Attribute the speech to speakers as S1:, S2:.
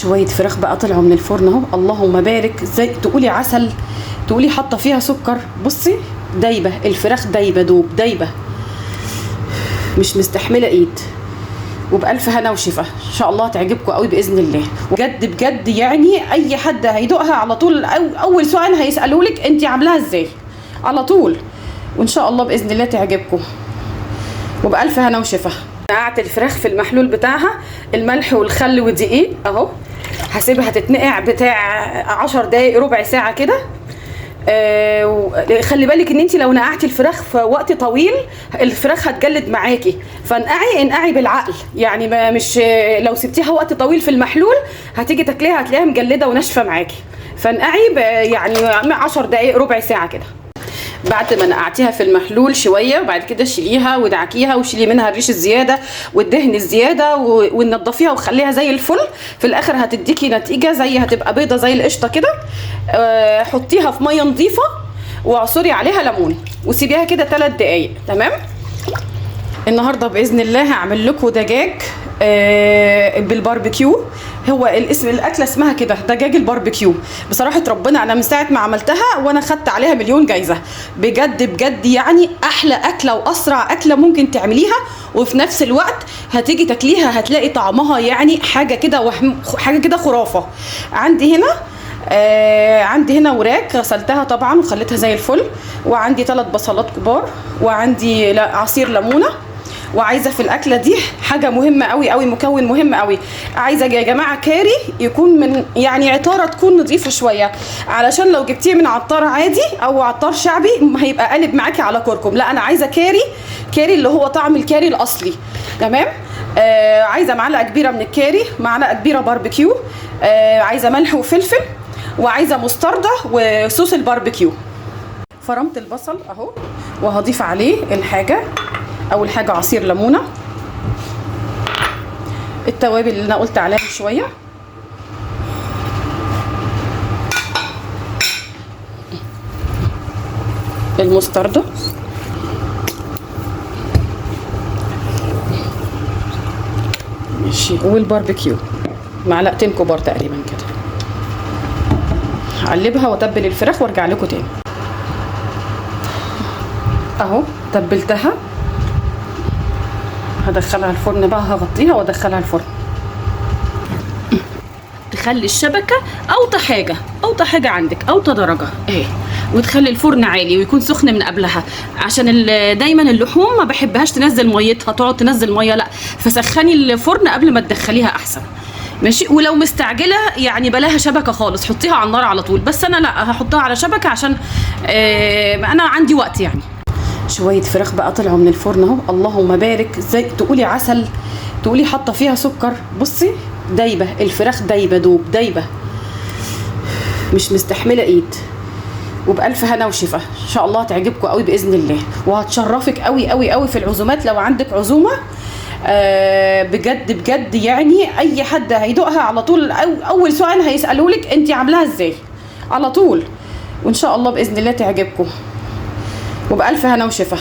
S1: شوية فراخ بقى طلعوا من الفرن اهو، اللهم بارك، زي تقولي عسل، تقولي حاطه فيها سكر. بصي دايبه الفراخ، دايبه دوب دايبه، مش مستحمله ايد. وبألف هنا وشفا ان شاء الله تعجبكم قوي باذن الله. بجد بجد يعني اي حد هيدوقها على طول، اول سؤال هيسالوا لك انت عاملاها ازاي على طول. وان شاء الله باذن الله تعجبكم، وبألف هنا وشفا. نقعت الفراخ في المحلول بتاعها، الملح والخل ودقيق اهو، هسيبها تتنقع بتاع 10 دقايق ربع ساعة كده. خلي بالك ان انت لو نقعتي الفراخ في وقت طويل الفراخ هتجلد معاكي، فانقعي انقعي بالعقل يعني، ما مش لو سبتيها وقت طويل في المحلول هتيجي تاكليها هتلاقيها مجلده وناشفه معاكي، فانقعي يعني 10 دقايق ربع ساعة كده. بعد ما نقعتيها في المحلول شوية، وبعد كده شيليها ودعكيها وشيلي منها الريش الزيادة والدهن الزيادة ونضفيها وخليها زي الفل. في الاخر هتديكي نتيجة زي هتبقى بيضة زي القشطه كده. حطيها في مية نظيفة واعصري عليها ليمون وسيبيها كده 3 دقايق. تمام. النهارده باذن الله هعمل لكم دجاج بالباربيكيو. هو الاسم الاكلة اسمها كده، دجاج الباربيكيو. بصراحة ربنا انا من ساعة ما عملتها وانا خدت عليها مليون جايزة، بجد بجد يعني احلى اكله واسرع اكله ممكن تعمليها، وفي نفس الوقت هتيجي تاكليها هتلاقي طعمها يعني حاجة كده حاجة كده خرافه. عندي هنا وراك غسلتها طبعا وخليتها زي الفل، وعندي 3 بصلات كبار، وعندي عصير ليمونه. وعايزه في الاكلة دي حاجة مهمة قوي قوي، مكون مهم قوي، عايزه يا جماعة كاري يكون من يعني عطاره تكون نظيفة شوية، علشان لو جبتيه من عطار عادي او عطار شعبي هيبقى قالب معاكي على كركم. لا انا عايزه كاري، كاري اللي هو طعم الكاري الاصلي. تمام. عايزه معلقه كبيرة من الكاري، معلقه كبيرة باربيكيو، عايزه ملح وفلفل، وعايزه مستردة وصوص الباربيكيو. فرمت البصل اهو وهضيف عليه الحاجة. اول حاجة عصير ليمونه، التوابل اللي انا قلت عليها شوية، المستردة، ماشي، والباربيكيو معلقتين كبار تقريبا كده. هقلبها واتبل الفراخ وارجع لكم تاني. اهو تبلتها، هدخلها الفرن بقى، هغطيها وادخلها الفرن. تخلي الشبكة اوطى حاجة، اوطى حاجة عندك، اوطى درجه اهي، وتخلي الفرن عالي ويكون سخن من قبلها، عشان دايما اللحوم ما بحبهاش تنزل ميتها، تقعد تنزل مية، لا فسخني الفرن قبل ما تدخليها احسن. ماشي. ولو مستعجلة يعني بلاها شبكة خالص، حطيها على النار على طول، بس انا لا هحطها على شبكة عشان انا عندي وقت يعني. شوية فراخ بقى طلعوا من الفرن اهو، اللهم بارك، زي تقولي عسل، تقولي حاطه فيها سكر. بصي دايبه الفراخ، دايبه دوب دايبه، مش مستحمله ايد. وبألف هنا وشفا ان شاء الله تعجبكم قوي باذن الله، وهتشرفك قوي قوي قوي في العزومات لو عندك عزومة. بجد بجد يعني اي حد هيدوقها على طول، اول سؤال هيسالوا لك انت عاملاها ازاي على طول. وان شاء الله باذن الله تعجبكم، وبألف هنا وشفا.